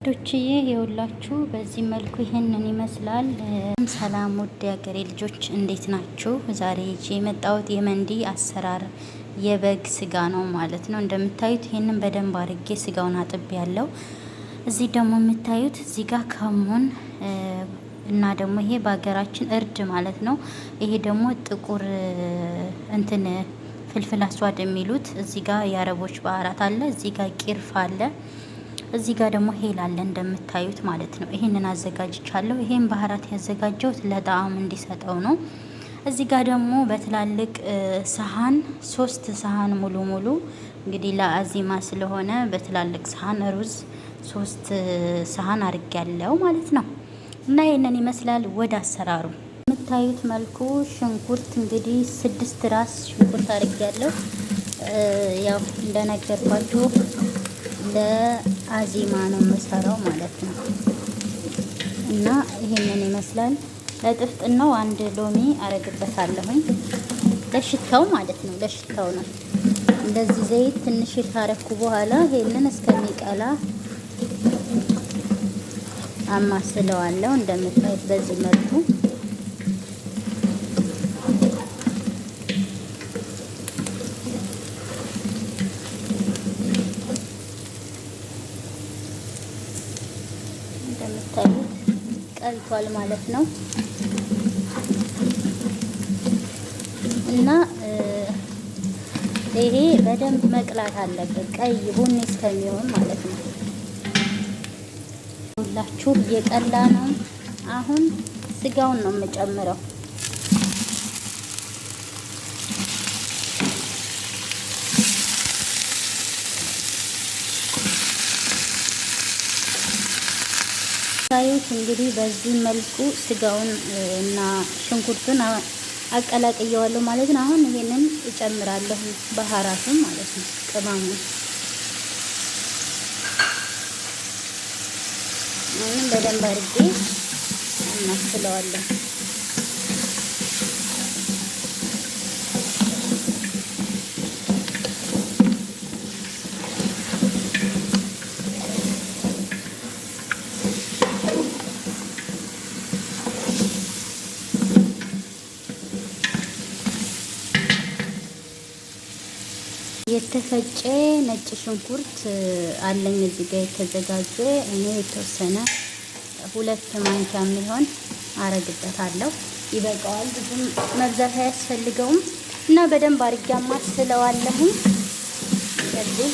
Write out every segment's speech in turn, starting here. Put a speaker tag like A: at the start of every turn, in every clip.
A: ዶችዬ የሁላችሁ በዚህ መልኩ ይህንን ይመስላል። ሰላም ውድ የሀገሬ ልጆች እንዴት ናችሁ? ዛሬ ይዤ የመጣሁት የመንዲ አሰራር የበግ ስጋ ነው ማለት ነው። እንደምታዩት ይህንን በደንብ አድርጌ ስጋውን አጥቤ ያለው። እዚህ ደግሞ የምታዩት እዚህ ጋር ከሙን እና ደግሞ ይሄ በሀገራችን እርድ ማለት ነው። ይሄ ደግሞ ጥቁር እንትን فلفل أسود የሚሉት፣ እዚህ ጋር የአረቦች بهارات አለ። እዚህ ጋር قرفة አለ። እዚህ ጋር ደግሞ هيل አለ እንደምታዩት ማለት ነው። ይሄንን አዘጋጅቻለሁ። ይሄን بهارات ያዘጋጀሁት ለጣዕም እንዲሰጠው ነው። እዚህ ጋር ደግሞ በትላልቅ ሰሃን 3 ሰሃን ሙሉ ሙሉ፣ እንግዲህ ለ عزيمة ስለሆነ በትላልቅ ሰሃን ሩዝ 3 ሰሃን አድርጌያለሁ ማለት ነው። እና ይሄንን ይመስላል። ወደ አሰራሩ የምታዩት መልኩ ሽንኩርት እንግዲህ 6 ራስ ሽንኩርት አድርጌያለሁ። ያው እንደነገርኳችሁ ለ عزيمة ነው የምሰራው ማለት ነው። እና ይሄንን ይመስላል። ለጥፍጥናው አንድ ሎሚ አረግበታለሁኝ ለሽታው ማለት ነው። ለሽታው ነው። እንደዚህ ዘይት ትንሽ ካረኩ በኋላ ይሄንን እስከሚቀላ አማስለዋለሁ። እንደምታዩት በዚህ መልኩ እንደምታዩት ቀልቷል ማለት ነው። እና ይሄ በደንብ መቅላት አለበት፣ ቀይ ቡኒ እስከሚሆን ማለት ነው። ሁላችሁ እየቀላ ነው። አሁን ስጋውን ነው የምጨምረው። ታዩት እንግዲህ በዚህ መልኩ ስጋውን እና ሽንኩርቱን አቀላቅየዋለሁ ማለት ነው። አሁን ይሄንን እጨምራለሁ بهارات ኡን ማለት ነው፣ ቅመሙን። አሁንም በደንብ አድርጌ እናስለዋለሁ። የተፈጨ ነጭ ሽንኩርት አለኝ እዚህ ጋር የተዘጋጀ። እኔ የተወሰነ 2 ማንኪያ የሚሆን አረግበታለሁ። ይበቃዋል፣ ብዙም መብዛት አያስፈልገውም። እና በደንብ አድርጌ አማስለዋለሁኝ። እንደዚህ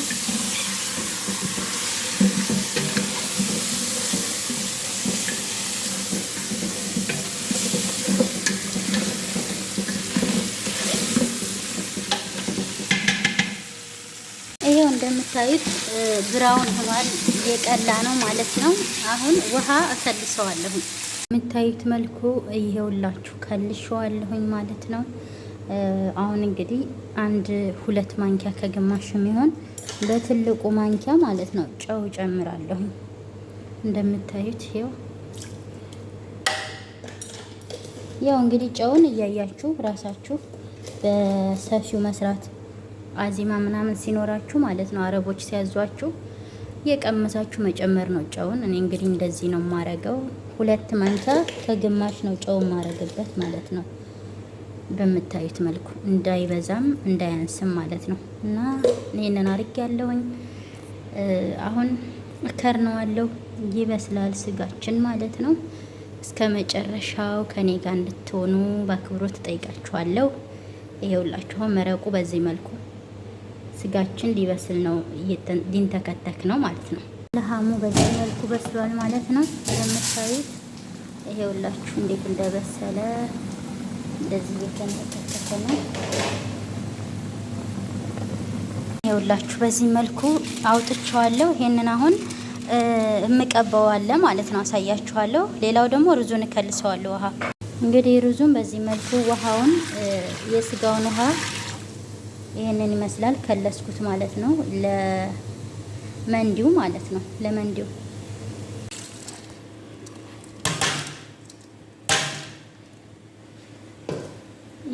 A: ይሄው እንደምታዩት ብራውን ሆኗል፣ የቀላ ነው ማለት ነው። አሁን ውሃ እከልሰዋለሁ። የምታዩት መልኩ ይሄውላችሁ ከልሸዋለሁኝ ማለት ነው። አሁን እንግዲህ አንድ 2 ማንኪያ ከግማሽ የሚሆን በትልቁ ማንኪያ ማለት ነው ጨው ጨምራለሁ። እንደምታዩት ይሄው ያው እንግዲህ ጨውን እያያችሁ ራሳችሁ በሰፊው መስራት አዚማ ምናምን ሲኖራችሁ ማለት ነው፣ አረቦች ሲያዟችሁ የቀመሳችሁ መጨመር ነው ጨውን። እኔ እንግዲህ እንደዚህ ነው የማረገው። 2 ማንኪያ ከግማሽ ነው ጨው የማረግበት ማለት ነው። በምታዩት መልኩ እንዳይበዛም እንዳያንስም ማለት ነው። እና ይሄንን አድርጌያለሁኝ። አሁን እከርነዋለሁ፣ ይበስላል ስጋችን ማለት ነው። እስከ መጨረሻው ከኔ ጋር እንድትሆኑ በአክብሮት እጠይቃችኋለሁ። ይሄውላችሁ መረቁ በዚህ መልኩ ስጋችን ሊበስል ነው፣ ሊንተከተክ ነው ማለት ነው። ለሃሙ በዚህ መልኩ በስሏል ማለት ነው። እንደምታዩት ይሄውላችሁ እንዴት እንደበሰለ እንደዚህ እየተንተከተከ ነው። ይሄውላችሁ በዚህ መልኩ አውጥቼዋለሁ። ይሄንን አሁን እምቀባው አለ ማለት ነው፣ አሳያችኋለሁ። ሌላው ደግሞ ሩዙን እከልሰዋለሁ። ውሃ እንግዲህ ሩዙን በዚህ መልኩ ውሃውን የስጋውን ውሃ ይሄንን ይመስላል ከለስኩት ማለት ነው። ለመንዲው ማለት ነው። ለመንዲው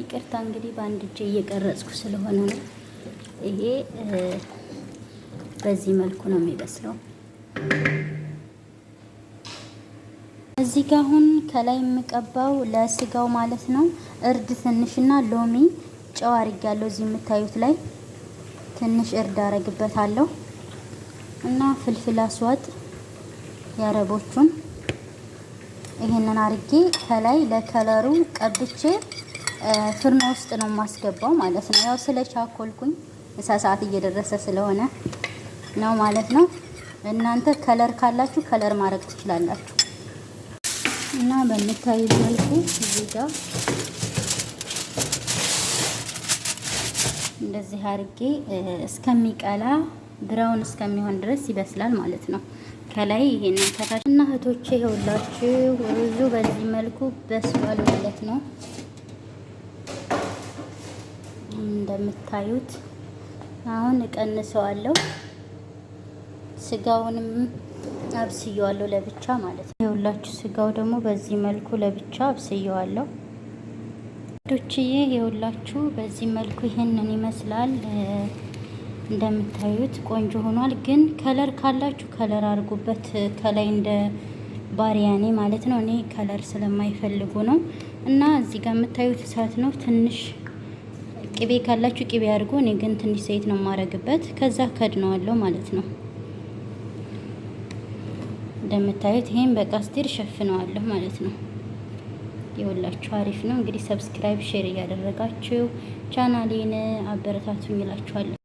A: ይቅርታ እንግዲህ በአንድ እጄ እየቀረጽኩ ስለሆነ ነው። ይሄ በዚህ መልኩ ነው የሚበስለው። እዚህ ጋር አሁን ከላይ የምቀባው ለስጋው ማለት ነው እርድ ትንሽና ሎሚ ጨው አድርጊያለሁ። እዚህ የምታዩት ላይ ትንሽ እርድ አረግበታለሁ እና فلفل أسود የአረቦቹን ይሄንን አርጌ ከላይ ለ color ኡ ቀብቼ ፍርኖ ውስጥ ነው የማስገባው ማለት ነው። ያው ስለ ቻኮልኩኝ ምሳ ሰዓት እየደረሰ ስለሆነ ነው ማለት ነው። እናንተ color ካላችሁ color ማድረግ ትችላላችሁ። እና በምታዩት መልኩ እዚህ ጋር እንደዚህ አርጌ እስከሚቀላ brown እስከሚሆን ድረስ ይበስላል ማለት ነው። ከላይ ይሄንን ከታች እና እህቶቼ ይኸውላችሁ ሩዙ በዚህ መልኩ በስሏል ማለት ነው። እንደምታዩት አሁን እቀንሰዋለሁ። ስጋውንም አብስየዋለሁ ለብቻ ማለት ነው። ይኸውላችሁ ስጋው ደግሞ በዚህ መልኩ ለብቻ አብስየዋለሁ። ዶችዬ ይኸውላችሁ በዚህ መልኩ ይሄንን ይመስላል። እንደምታዩት ቆንጆ ሆኗል። ግን color ካላችሁ color አድርጉበት ከላይ እንደ ባሪያኔ ማለት ነው። እኔ color ስለማይፈልጉ ነው። እና እዚህ ጋር የምታዩት እሳት ነው። ትንሽ ቅቤ ካላችሁ ቅቤ አድርጉ። እኔ ግን ትንሽ ዘይት ነው የማረግበት። ከዛ ከድነዋለሁ ማለት ነው። እንደምታዩት ይሄን በቃስቲር ሸፍነዋለሁ ማለት ነው። ይኸውላችሁ አሪፍ ነው። እንግዲህ subscribe፣ share እያደረጋችሁ ቻናሌን አበረታቱኝ እላችኋለሁ።